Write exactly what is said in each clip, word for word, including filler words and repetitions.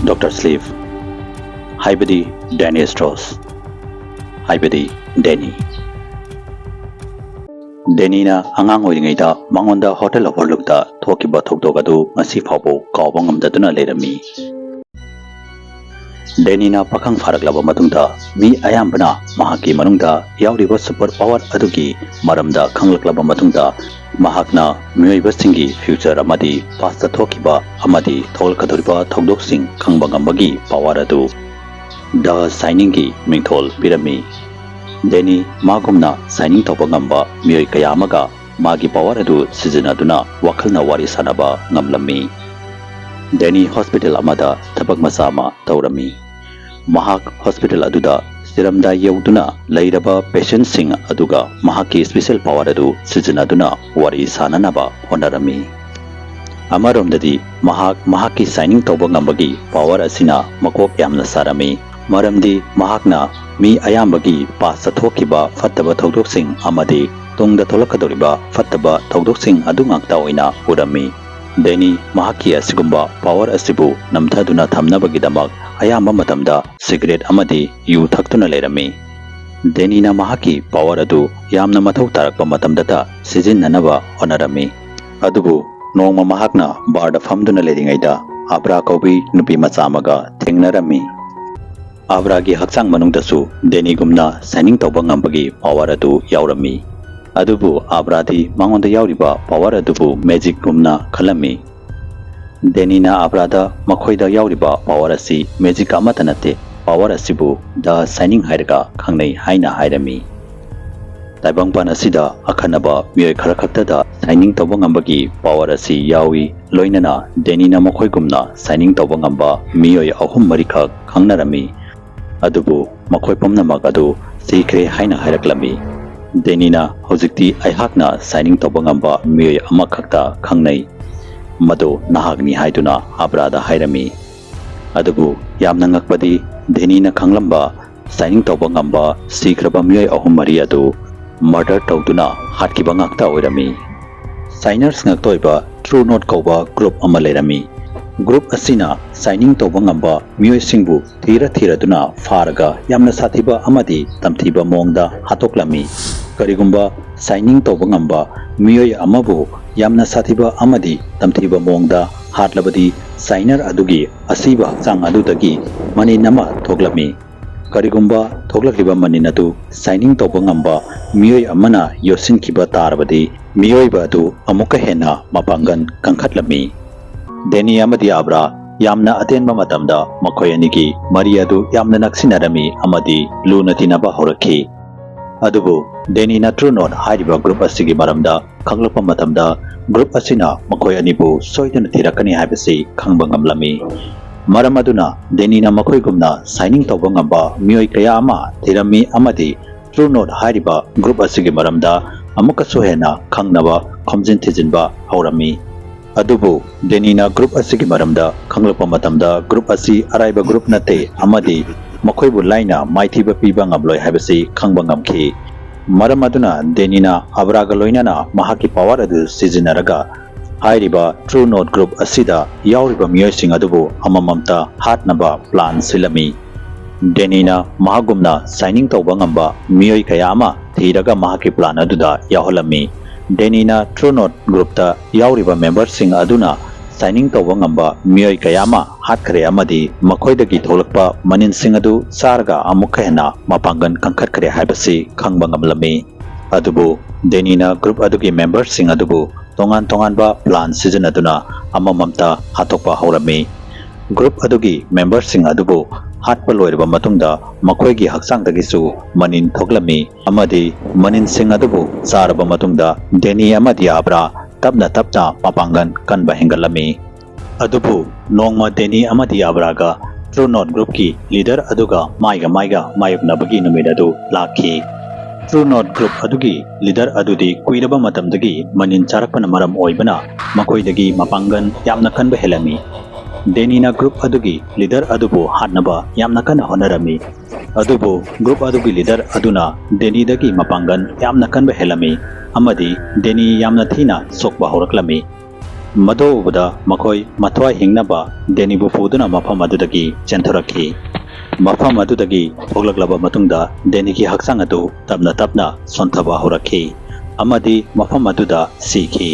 Doctor Sleep, ꯍꯥꯏꯕꯗꯤ Dennis Strauss, ꯍꯥꯏꯕꯗꯤ ꯗꯦꯅꯤ꯫ ꯗꯦꯅꯤꯅ ꯑꯉꯥꯡ ꯑꯣꯏꯔꯤꯉꯩꯗ ꯃꯉꯣꯟꯗ Hotel Overlookꯇ ꯊꯣꯛꯈꯤꯕ ꯊꯧꯗꯣꯛ ꯑꯗꯨ ꯉꯁꯤ ꯐꯥꯎꯕ ꯀꯥꯎꯕ ꯉꯝꯗꯗꯨꯅ ꯂꯩꯔꯝꯃꯤ꯫ ꯗꯦꯅꯤꯅ ꯄꯥꯈꯪ ꯐꯥꯔꯛꯂꯕ ꯃꯇꯨꯡꯗ ꯃꯤ ꯑꯌꯥꯝꯕꯅ ꯃꯍꯥꯛꯀꯤ ꯃꯅꯨꯡꯗ ꯌꯥꯎꯔꯤꯕ super power ꯑꯗꯨꯒꯤ ꯃꯔꯝꯗ ꯈꯪꯂꯛꯂꯕ ꯃꯇꯨꯡꯗ ꯃꯍꯥꯛꯅ ꯃꯤꯑꯣꯏꯕꯁꯤꯡꯒꯤ future ꯑꯃꯗꯤ pastꯇ ꯊꯣꯛꯈꯤꯕ ꯑꯃꯗꯤ ꯊꯣꯛꯂꯛꯀꯗꯧꯔꯤꯕ ꯊꯧꯗꯣꯛꯁꯤꯡ ꯈꯪꯕ ꯉꯝꯕꯒꯤ power ꯑꯗꯨ The Shiningꯒꯤ ꯃꯤꯡꯊꯣꯜ ꯄꯤꯔꯝꯃꯤ꯫ ꯗꯦꯅꯤ ꯃꯥꯒꯨꯝꯅ shining ꯇꯧꯕ ꯉꯝꯕ ꯃꯤꯑꯣꯏ ꯀꯌꯥ ꯑꯃꯒ ꯃꯥꯒꯤ power ꯑꯗꯨ ꯁꯤꯖꯤꯟꯅꯗꯨꯅ ꯋꯥꯈꯜꯅ ꯋꯥꯔꯤ ꯁꯥꯅꯕ ꯉꯝꯂꯝꯃꯤ꯫ ꯗꯦꯅꯤ hospital ꯑꯃꯗ ꯊꯕꯛ ꯃꯆꯥ ꯑꯃ ꯇꯧꯔꯝꯃꯤ꯫ ꯃꯍꯥꯛ hospital ꯑꯗꯨꯗ ꯁꯤꯔꯝꯗꯥꯏ ꯌꯧꯗꯨꯅ ꯂꯩꯔꯕ patientꯁꯤꯡ ꯑꯗꯨꯒ ꯃꯍꯥꯛꯀꯤ special power ꯑꯗꯨ ꯁꯤꯖꯤꯟꯅꯗꯨꯅ ꯋꯥꯔꯤ ꯁꯥꯅꯅꯕ ꯍꯣꯠꯅꯔꯝꯃꯤ꯫ ꯑꯃꯔꯣꯝꯗꯗꯤ ꯃꯍꯥꯛ ꯃꯍꯥꯛꯀꯤ shining ꯇꯧꯕ ꯉꯝꯕꯒꯤ power ꯑꯁꯤꯅ ꯃꯀꯣꯛ ꯌꯥꯝꯅ ꯁꯥꯔꯝꯃꯤ, ꯃꯔꯝꯗꯤ ꯃꯍꯥꯛꯅ ꯃꯤ ꯑꯌꯥꯝꯕꯒꯤ pastꯇ ꯊꯣꯛꯈꯤꯕ ꯐꯠꯇꯕ ꯊꯧꯗꯣꯛꯁꯤꯡ ꯑꯃꯗꯤ ꯇꯨꯡꯗ ꯊꯣꯛꯂꯛꯀꯗꯧꯔꯤꯕ ꯐꯠꯇꯕ ꯊꯧꯗꯣꯛꯁꯤꯡ ꯑꯗꯨ ꯉꯥꯛꯇ ꯑꯣꯏꯅ ꯎꯔꯝꯃꯤ꯫ ꯗꯦꯅꯤ ꯃꯍꯥꯛꯀꯤ ꯑꯁꯤꯒꯨꯝꯕ power ꯑꯁꯤꯕꯨ ꯅꯝꯊꯗꯨꯅ ꯊꯝꯅꯕꯒꯤꯗꯃꯛ ꯑꯌꯥꯝꯕ ꯃꯇꯝꯗ cigarette ꯑꯃꯗꯤ ꯌꯨ ꯊꯛꯇꯨꯅ ꯂꯩꯔꯝꯃꯤ꯫ ꯗꯦꯅꯤꯅ ꯃꯍꯥꯛꯀꯤ power ꯑꯗꯨ ꯌꯥꯝꯅ ꯃꯊꯧ ꯇꯥꯔꯛꯄ ꯃꯇꯝꯗꯇ ꯁꯤꯖꯤꯟꯅꯅꯕ ꯍꯣꯠꯅꯔꯝꯃꯤ꯫ ꯑꯗꯨꯕꯨ ꯅꯣꯡꯃ ꯃꯍꯥꯛꯅ barꯗ ꯐꯝꯗꯨꯅ ꯂꯩꯔꯤꯉꯩꯗ ꯑꯕ꯭ꯔꯥ ꯀꯧꯕꯤ ꯅꯨꯄꯤ ꯃꯆꯥ ꯑꯃꯒ ꯊꯦꯡꯅꯔꯝꯃꯤ꯫ ꯑꯕ꯭ꯔꯥꯒꯤ ꯍꯛꯆꯥꯡ ꯃꯅꯨꯡꯗꯁꯨ ꯗꯦꯅꯤꯒꯨꯝꯅ shining ꯇꯧꯕ ꯉꯝꯕꯒꯤ power ꯑꯗꯨ ꯌꯥꯎꯔꯝꯃꯤ꯫ ꯑꯗꯨꯕꯨ ꯑꯕ꯭ꯔꯥꯗꯤ ꯃꯉꯣꯟꯗ ꯌꯥꯎꯔꯤꯕ power ꯑꯗꯨꯕꯨ magicꯒꯨꯝꯅ ꯈꯜꯂꯝꯃꯤ꯫ ꯗꯦꯅꯤꯅ ꯑꯕ꯭ꯔꯥꯗ ꯃꯈꯣꯏꯗ ꯌꯥꯎꯔꯤꯕ power ꯑꯁꯤ magic ꯑꯃꯠꯇ ꯅꯠꯇꯦ, power ꯑꯁꯤꯕꯨ The Shining ꯍꯥꯏꯔꯒ ꯈꯪꯅꯩ ꯍꯥꯏꯅ ꯍꯥꯏꯔꯝꯃꯤ꯫ ꯇꯥꯏꯕꯪꯄꯥꯟ ꯑꯁꯤꯗ ꯑꯈꯟꯅꯕ ꯃꯤꯑꯣꯏ ꯈꯔ ꯈꯛꯇꯗ shining ꯇꯧꯕ ꯉꯝꯕꯒꯤ power ꯑꯁꯤ ꯌꯥꯎꯏ, ꯂꯣꯏꯅꯅ ꯗꯦꯅꯤꯅ ꯃꯈꯣꯏꯒꯨꯝꯅ shining ꯇꯧꯕ ꯉꯝꯕ ꯃꯤꯑꯣꯏ ꯑꯍꯨꯝ ꯃꯔꯤꯈꯛ ꯈꯪꯅꯔꯝꯃꯤ꯫ ꯑꯗꯨꯕꯨ ꯃꯈꯣꯏ ꯄꯨꯝꯅꯃꯛ ꯑꯗꯨ ꯁꯤꯈ꯭ꯔꯦ ꯍꯥꯏꯅ ꯍꯥꯏꯔꯛꯂꯝꯃꯤ꯫ ꯗꯦꯅꯤꯅ ꯍꯧꯖꯤꯛꯇꯤ ꯑꯩꯍꯥꯛꯅ shining ꯇꯧꯕ ꯉꯝꯕ ꯃꯤꯑꯣꯏ ꯑꯃꯈꯛꯇ ꯈꯪꯅꯩ, ꯃꯗꯨ ꯅꯍꯥꯛꯅꯤ ꯍꯥꯏꯗꯨꯅ ꯑꯕ꯭ꯔꯥꯗ ꯍꯥꯏꯔꯝꯃꯤ꯫ ꯑꯗꯨꯕꯨ ꯌꯥꯝꯅ ꯉꯛꯄꯗꯤ ꯗꯦꯅꯤꯅ ꯈꯪꯂꯝꯕ shining ꯇꯧꯕ ꯉꯝꯕ ꯁꯤꯈ꯭ꯔꯕ ꯃꯤꯑꯣꯏ ꯑꯍꯨꯝ ꯃꯔꯤ ꯑꯗꯨ murder ꯇꯧꯗꯨꯅ ꯍꯥꯠꯈꯤꯕ ꯉꯥꯛꯇ ꯑꯣꯏꯔꯝꯃꯤ꯫ Shiners ꯉꯥꯛꯇ ꯑꯣꯏꯕ True Knot ꯀꯧꯕ group ꯑꯃ ꯂꯩꯔꯝꯃꯤ꯫ ꯒ꯭ꯔꯨꯞ ꯑꯁꯤꯅ ꯁꯥꯏꯅꯤꯡ ꯇꯧꯕ ꯉꯝꯕ ꯃꯤꯑꯣꯏꯁꯤꯡꯕꯨ ꯊꯤꯔ ꯊꯤꯔꯗꯨꯅ ꯐꯥꯔꯒ ꯌꯥꯝꯅ ꯁꯥꯊꯤꯕ ꯑꯃꯗꯤ ꯇꯝꯊꯤꯕ ꯃꯑꯣꯡꯗ ꯍꯥꯠꯇꯣꯛꯂꯝꯃꯤ꯫ ꯀꯔꯤꯒꯨꯝꯕ ꯁꯥꯏꯅꯤꯡ ꯇꯧꯕ ꯉꯝꯕ ꯃꯤꯑꯣꯏ ꯑꯃꯕꯨ ꯌꯥꯝꯅ ꯁꯥꯊꯤꯕ ꯑꯃꯗꯤ ꯇꯝꯊꯤꯕ ꯃꯑꯣꯡꯗ ꯍꯥꯠꯂꯕꯗꯤ, ꯁꯥꯏꯅꯔ ꯑꯗꯨꯒꯤ ꯑꯁꯤꯕ ꯍꯛꯆꯥꯡ ꯑꯗꯨꯗꯒꯤ ꯃꯅꯤꯟ ꯑꯃ ꯊꯣꯛꯂꯝꯃꯤ꯫ ꯀꯔꯤꯒꯨꯝꯕ ꯊꯣꯛꯂꯛꯂꯤꯕ ꯃꯅꯤꯟ ꯑꯗꯨ ꯁꯥꯏꯅꯤꯡ ꯇꯧꯕ ꯉꯝꯕ ꯃꯤꯑꯣꯏ ꯑꯃꯅ ꯌꯣꯠꯁꯤꯟꯈꯤꯕ ꯇꯥꯔꯕꯗꯤ, ꯃꯤꯑꯣꯏꯕ ꯑꯗꯨ ꯑꯃꯨꯛꯀ ꯍꯦꯟꯅ ꯃꯄꯥꯡꯒꯜ ꯀꯟꯈꯠꯂꯝꯃꯤ꯫ ꯗꯦꯅꯤ ꯑꯃꯗꯤ ꯑꯕ꯭ꯔꯥ ꯌꯥꯝꯅ ꯑꯇꯦꯟꯕ ꯃꯇꯝꯗ ꯃꯈꯣꯏ ꯑꯅꯤꯒꯤ ꯃꯔꯤ ꯑꯗꯨ ꯌꯥꯝꯅ ꯅꯛꯁꯤꯟꯅꯔꯝꯃꯤ ꯑꯃꯗꯤ ꯂꯨꯅ ꯇꯤꯟꯅꯕ ꯍꯧꯔꯛꯈꯤ꯫ ꯑꯗꯨꯕꯨ ꯗꯦꯅꯤꯅ ꯇ꯭ꯔꯨ ꯅꯣꯠ ꯍꯥꯏꯔꯤꯕ ꯒ꯭ꯔꯨꯞ ꯑꯁꯤꯒꯤ ꯃꯔꯝꯗ ꯈꯪꯂꯛꯄ ꯃꯇꯝꯗ, ꯒ꯭ꯔꯨꯞ ꯑꯁꯤꯅ ꯃꯈꯣꯏ ꯑꯅꯤꯕꯨ ꯁꯣꯏꯗꯅ ꯊꯤꯔꯛꯀꯅꯤ ꯍꯥꯏꯕꯁꯤ ꯈꯪꯕ ꯉꯝꯂꯝꯃꯤ꯫ ꯃꯔꯝ ꯑꯗꯨꯅ ꯗꯦꯅꯤꯅ ꯃꯈꯣꯏꯒꯨꯝꯅ ꯁꯥꯏꯅꯤꯡ ꯇꯧꯕ ꯉꯝꯕ ꯃꯤꯑꯣꯏ ꯀꯌꯥ ꯑꯃ ꯊꯤꯔꯝꯃꯤ ꯑꯃꯗꯤ ꯇ꯭ꯔꯨ ꯅꯣꯠ ꯍꯥꯏꯔꯤꯕ ꯒ꯭ꯔꯨꯞ ꯑꯁꯤꯒꯤ ꯃꯔꯝꯗ ꯑꯃꯨꯛꯀꯁꯨ ꯍꯦꯟꯅ ꯈꯪꯅꯕ ꯈꯣꯝꯖꯤꯟ ꯊꯤꯖꯤꯟꯕ ꯍꯧꯔꯝꯃꯤ꯫ ꯑꯗꯨꯕꯨ ꯗꯦꯅꯤꯅ ꯒ꯭ꯔꯨꯞ ꯑꯁꯤꯒꯤ ꯃꯔꯝꯗ ꯈꯪꯂꯛꯄ ꯃꯇꯝꯗ, ꯒ꯭ꯔꯨꯞ ꯑꯁꯤ ꯑꯔꯥꯏꯕ ꯒ꯭ꯔꯨꯞ ꯅꯠꯇꯦ ꯑꯃꯗꯤ ꯃꯈꯣꯏꯕꯨ ꯂꯥꯏꯅ ꯃꯥꯏꯊꯤꯕ ꯄꯤꯕ ꯉꯝꯂꯣꯏ ꯍꯥꯏꯕꯁꯤ ꯈꯪꯕ ꯉꯝꯈꯤ꯫ ꯃꯔꯝ ꯑꯗꯨꯅ ꯗꯦꯅꯤꯅ ꯑꯕ꯭ꯔꯥꯒ ꯂꯣꯏꯅꯅ ꯃꯍꯥꯛꯀꯤ ꯄꯋꯥꯔ ꯑꯗꯨ ꯁꯤꯖꯤꯟꯅꯔꯒ ꯍꯥꯏꯔꯤꯕ ꯇ꯭ꯔꯨ ꯅꯣꯠ ꯒ꯭ꯔꯨꯞ ꯑꯁꯤꯗ ꯌꯥꯎꯔꯤꯕ ꯃꯤꯑꯣꯏꯁꯤꯡ ꯑꯗꯨꯕꯨ ꯑꯃꯃꯝꯇ ꯍꯥꯠꯅꯕ ꯄ꯭ꯂꯥꯟ ꯁꯤꯜꯂꯝꯃꯤ꯫ ꯗꯦꯅꯤꯅ ꯃꯍꯥꯛꯒꯨꯝꯅ ꯁꯥꯏꯅꯤꯡ ꯇꯧꯕ ꯉꯝꯕ ꯃꯤꯑꯣꯏ ꯀꯌꯥ ꯑꯃ ꯊꯤꯔꯒ ꯃꯍꯥꯛꯀꯤ ꯄ꯭ꯂꯥꯟ ꯑꯗꯨꯗ ꯌꯥꯎꯍꯜꯂꯝꯃꯤ꯫ ꯗꯦꯅꯤꯅ ꯇ꯭ꯔꯨ ꯅꯣꯠ ꯒ꯭ꯔꯨꯞꯇ ꯌꯥꯎꯔꯤꯕ ꯃꯦꯝꯕꯔꯁꯤꯡ ꯑꯗꯨꯅ ꯁꯥꯏꯅꯤꯡ ꯇꯧꯕ ꯉꯝꯕ ꯃꯤꯑꯣꯏ ꯀꯌꯥ ꯑꯃ ꯍꯥꯠꯈ꯭ꯔꯦ ꯑꯃꯗꯤ ꯃꯈꯣꯏꯗꯒꯤ ꯊꯣꯛꯂꯛꯄ ꯃꯅꯤꯟꯁꯤꯡ ꯑꯗꯨ ꯆꯥꯔꯒ ꯑꯃꯨꯛꯀ ꯍꯦꯟꯅ ꯃꯄꯥꯡꯒꯜ ꯀꯟꯈꯠꯈ꯭ꯔꯦ ꯍꯥꯏꯕꯁꯤ ꯈꯪꯕ ꯉꯝꯂꯝꯃꯤ꯫ ꯑꯗꯨꯕꯨ ꯗꯦꯅꯤꯅ ꯒ꯭ꯔꯨꯞ ꯑꯗꯨꯒꯤ ꯃꯦꯝꯕꯔꯁꯤꯡ ꯑꯗꯨꯕꯨ ꯇꯣꯉꯥꯟ ꯇꯣꯉꯥꯟꯕ ꯄ꯭ꯂꯥꯟ ꯁꯤꯖꯤꯟꯅꯗꯨꯅ ꯑꯃꯃꯝꯇ ꯍꯥꯠꯇꯣꯛꯄ ꯍꯧꯔꯝꯃꯤ꯫ ꯒ꯭ꯔꯨꯞ ꯑꯗꯨꯒꯤ ꯃꯦꯝꯕꯔꯁꯤꯡ ꯑꯗꯨꯕꯨ ꯍꯥꯠꯄ ꯂꯣꯏꯔꯕ ꯃꯇꯨꯡꯗ, ꯃꯈꯣꯏꯒꯤ ꯍꯛꯆꯥꯡꯗꯒꯤꯁꯨ ꯃꯅꯤꯟ ꯊꯣꯛꯂꯝꯃꯤ ꯑꯃꯗꯤ ꯃꯅꯤꯟꯁꯤꯡ ꯑꯗꯨꯕꯨ ꯆꯥꯔꯕ ꯃꯇꯨꯡꯗ, ꯗꯦꯅꯤ ꯑꯃꯗꯤ ꯑꯕ꯭ꯔꯥ ꯇꯞꯅ ꯇꯞꯅ ꯃꯄꯥꯡꯒꯜ ꯀꯟꯕ ꯍꯦꯟꯒꯠꯂꯝꯃꯤ꯫ ꯑꯗꯨꯕꯨ ꯅꯣꯡꯃ ꯗꯦꯅꯤ ꯑꯃꯗꯤ ꯑꯕ꯭ꯔꯥꯒ ꯇ꯭ꯔꯨ ꯅꯣꯠ ꯒ꯭ꯔꯨꯞꯀꯤ ꯂꯤꯗꯔ ꯑꯗꯨꯒ ꯃꯥꯏꯒ ꯃꯥꯏꯒ ꯃꯥꯌꯣꯛꯅꯕꯒꯤ ꯅꯨꯃꯤꯠ ꯑꯗꯨ ꯂꯥꯛꯈꯤ꯫ ꯇ꯭ꯔꯨ ꯅꯣꯠ ꯒ꯭ꯔꯨꯞ ꯑꯗꯨꯒꯤ ꯂꯤꯗꯔ ꯑꯗꯨꯗꯤ ꯀꯨꯏꯔꯕ ꯃꯇꯝꯗꯒꯤ ꯃꯅꯤꯟ ꯆꯥꯔꯛꯄꯅ ꯃꯔꯝ ꯑꯣꯏꯕꯅ ꯃꯈꯣꯏꯗꯒꯤ ꯃꯄꯥꯡꯒꯜ ꯌꯥꯝꯅ ꯀꯟꯕ ꯍꯦꯜꯂꯝꯃꯤ꯫ ꯗꯦꯅꯤꯅ ꯒ꯭ꯔꯨꯞ ꯑꯗꯨꯒꯤ ꯂꯤꯗꯔ ꯑꯗꯨꯕꯨ ꯍꯥꯠꯅꯕ ꯌꯥꯝꯅ ꯀꯟꯅ ꯍꯣꯠꯅꯔꯝꯃꯤ꯫ ꯑꯗꯨꯕꯨ ꯒ꯭ꯔꯨꯞ ꯑꯗꯨꯒꯤ ꯂꯤꯗꯔ ꯑꯗꯨꯅ ꯗꯦꯅꯤꯗꯒꯤ ꯃꯄꯥꯡꯒꯜ ꯌꯥꯝꯅ ꯀꯟꯕ ꯍꯦꯜꯂꯝꯃꯤ ꯑꯃꯗꯤ ꯗꯦꯅꯤ ꯌꯥꯝꯅ ꯊꯤꯅ ꯁꯣꯛꯄ ꯍꯧꯔꯛꯂꯝꯃꯤ꯫ ꯃꯗꯨ ꯎꯕꯗ ꯃꯈꯣꯏ ꯃꯊ꯭ꯋꯥꯏ ꯍꯤꯡꯅꯕ ꯗꯦꯅꯤꯕꯨ ꯄꯨꯗꯨꯅ ꯃꯐꯝ ꯑꯗꯨꯗꯒꯤ ꯆꯦꯟꯊꯣꯔꯛꯈꯤ꯫ ꯃꯐꯝ ꯑꯗꯨꯗꯒꯤ ꯊꯣꯛꯂꯛꯂꯕ ꯃꯇꯨꯡꯗ ꯗꯦꯅꯤꯒꯤ ꯍꯛꯆꯥꯡ ꯑꯗꯨ ꯇꯞꯅ ꯇꯞꯅ ꯁꯣꯟꯊꯕ ꯍꯧꯔꯛꯈꯤ ꯑꯃꯗꯤ ꯃꯐꯝ ꯑꯗꯨꯗ ꯁꯤꯈꯤ꯫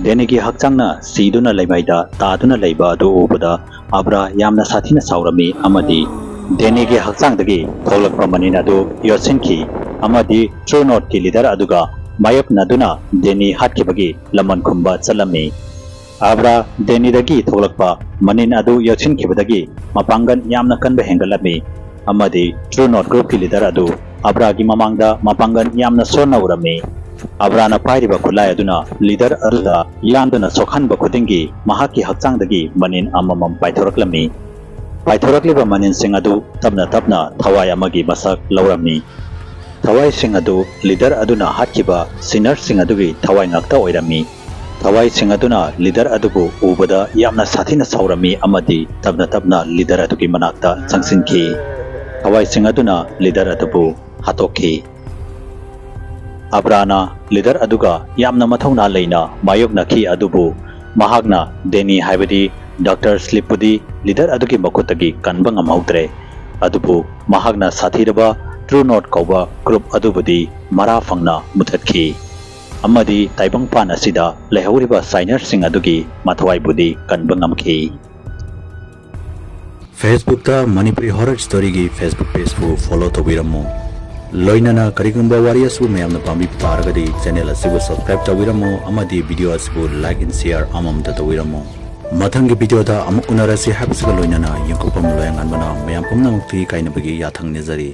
ꯗꯦꯅꯤꯒꯤ ꯍꯛꯆꯥꯡꯅ ꯁꯤꯗꯨꯅ ꯂꯩꯃꯥꯏꯗ ꯇꯥꯗꯨꯅ ꯂꯩꯕ ꯑꯗꯨ ꯎꯕꯗ ꯑꯕ꯭ꯔꯥ ꯌꯥꯝꯅ ꯁꯥꯊꯤꯅ ꯁꯥꯎꯔꯝꯃꯤ ꯑꯃꯗꯤ ꯗꯦꯅꯤꯒꯤ ꯍꯛꯆꯥꯡꯗꯒꯤ ꯊꯣꯛꯂꯛꯄ ꯃꯅꯤꯟ ꯑꯗꯨ ꯌꯣꯠꯁꯤꯟꯈꯤ ꯑꯃꯗꯤ ꯇ꯭ꯔꯨ ꯅꯣꯠꯀꯤ ꯂꯤꯗꯔ ꯑꯗꯨꯒ ꯃꯥꯌꯣꯛꯅꯗꯨꯅ ꯗꯦꯅꯤ ꯍꯥꯠꯈꯤꯕꯒꯤ ꯂꯃꯟ ꯈꯨꯝꯕ ꯆꯠꯂꯝꯃꯤ꯫ ꯑꯕ꯭ꯔꯥ ꯗꯦꯅꯤꯗꯒꯤ ꯊꯣꯛꯂꯛꯄ ꯃꯅꯤꯟ ꯑꯗꯨ ꯌꯣꯠꯁꯤꯟꯈꯤꯕꯗꯒꯤ ꯃꯄꯥꯡꯒꯜ ꯌꯥꯝꯅ ꯀꯟꯕ ꯍꯦꯟꯒꯠꯂꯝꯃꯤ ꯑꯃꯗꯤ ꯇ꯭ꯔꯨ ꯅꯣꯠ ꯒ꯭ꯔꯨꯞꯀꯤ ꯂꯤꯗꯔ ꯑꯗꯨ ꯑꯕ꯭ꯔꯥꯒꯤ ꯃꯃꯥꯡꯗ ꯃꯄꯥꯡꯒꯜ ꯌꯥꯝꯅ ꯁꯣꯟꯅ ꯎꯔꯝꯃꯤ꯫ ꯑꯕ꯭ꯔꯥꯅ ꯄꯥꯏꯔꯤꯕ ꯈꯨꯠꯂꯥꯏ ꯑꯗꯨꯅ ꯂꯤꯗꯔ ꯑꯗꯨꯗ ꯌꯥꯟꯗꯨꯅ ꯁꯣꯛꯍꯟꯕ ꯈꯨꯗꯤꯡꯒꯤ ꯃꯍꯥꯛꯀꯤ ꯍꯛꯆꯥꯡꯗꯒꯤ ꯃꯅꯤꯟ ꯑꯃꯃꯝ ꯄꯥꯏꯊꯣꯔꯛꯂꯝꯃꯤ꯫ ꯄꯥꯏꯊꯣꯔꯛꯂꯤꯕ ꯃꯅꯤꯟꯁꯤꯡ ꯑꯗꯨ ꯇꯞꯅ ꯇꯞꯅ ꯊꯋꯥꯏ ꯑꯃꯒꯤ ꯃꯁꯛ ꯂꯧꯔꯝꯃꯤ꯫ ꯊꯋꯥꯏꯁꯤꯡ ꯑꯗꯨ ꯂꯤꯗꯔ ꯑꯗꯨꯅ ꯍꯥꯠꯈꯤꯕ ꯁꯤꯅꯔꯁꯤꯡ ꯑꯗꯨꯒꯤ ꯊꯋꯥꯏ ꯉꯥꯛꯇ ꯑꯣꯏꯔꯝꯃꯤ꯫ ꯊꯋꯥꯏꯁꯤꯡ ꯑꯗꯨꯅ ꯂꯤꯗꯔ ꯑꯗꯨꯕꯨ ꯎꯕꯗ ꯌꯥꯝꯅ ꯁꯥꯊꯤꯅ ꯁꯥꯎꯔꯝꯃꯤ ꯑꯃꯗꯤ ꯇꯞꯅ ꯇꯞꯅ ꯂꯤꯗꯔ ꯑꯗꯨꯒꯤ ꯃꯅꯥꯛꯇ ꯆꯪꯁꯤꯟꯈꯤ꯫ ꯊꯋꯥꯏꯁꯤꯡ ꯑꯗꯨꯅ ꯂꯤꯗꯔ ꯑꯗꯨꯕꯨ ꯍꯥꯠꯇꯣꯛꯈꯤ꯫ ꯑꯕ꯭ꯔꯥꯅ ꯂꯤꯗꯔ ꯑꯗꯨꯒ ꯌꯥꯝꯅ ꯃꯊꯧꯅꯥ ꯂꯩꯅ ꯃꯥꯌꯣꯛꯅꯈꯤ, ꯑꯗꯨꯕꯨ ꯃꯍꯥꯛꯅ ꯗꯦꯅꯤ, ꯍꯥꯏꯕꯗꯤ ꯗꯥꯛꯇꯔ ꯁ꯭ꯂꯤꯞꯄꯨꯗꯤ ꯂꯤꯗꯔ ꯑꯗꯨꯒꯤ ꯃꯈꯨꯠꯇꯒꯤ ꯀꯟꯕ ꯉꯝꯍꯧꯗ꯭ꯔꯦ꯫ ꯑꯗꯨꯕꯨ ꯃꯍꯥꯛꯅ ꯁꯥꯊꯤꯔꯕ ꯇ꯭ꯔꯨ ꯅꯣꯠ ꯀꯧꯕ ꯒ꯭ꯔꯨꯞ ꯑꯗꯨꯕꯨꯗꯤ ꯃꯔꯥ ꯐꯪꯅ ꯃꯨꯊꯠꯈꯤ ꯑꯃꯗꯤ ꯇꯥꯏꯕꯪꯄꯥꯟ ꯑꯁꯤꯗ ꯂꯩꯍꯧꯔꯤꯕ ꯁꯥꯏꯅꯔꯁꯤꯡ ꯑꯗꯨꯒꯤ ꯃꯊ꯭ꯋꯥꯏꯕꯨꯗꯤ ꯀꯟꯕ ꯉꯝꯈꯤ꯫ Facebook ꯇ Manipuri Horror Story ꯒꯤ Facebook page ꯄꯨ follow ꯇꯧꯕꯤꯔꯝꯃꯨ꯫ ꯂꯣꯏꯅꯅ ꯀꯔꯤꯒꯨꯝꯕ ꯋꯥꯔꯤ ꯑꯁꯤꯕꯨ ꯃꯌꯥꯝꯅ ꯄꯥꯝꯕꯤꯕ ꯇꯥꯔꯒꯗꯤ channel ꯑꯁꯤꯕꯨ subscribe ꯇꯧꯕꯤꯔꯝꯃꯨ ꯑꯃꯗꯤ video ꯑꯁꯤꯕꯨ like and share ꯑꯃꯃꯝꯇ ꯇꯧꯕꯤꯔꯝꯃꯨ꯫ ꯃꯊꯪꯒꯤ video ꯗ ꯑꯃꯨꯛ ꯎꯅꯔꯁꯤ ꯍꯥꯏꯕꯁꯤꯒ ꯂꯣꯏꯅꯅ ꯌꯦꯡꯊꯣꯛꯄꯝ ꯂꯣꯌꯥꯉꯥꯟꯕꯅ ꯃꯌꯥꯝ ꯄꯨꯝꯅꯃꯛꯇ ꯏꯀꯥꯏꯅꯕꯒꯤ ꯌꯥꯊꯪ ꯅꯤꯖꯔꯤ꯫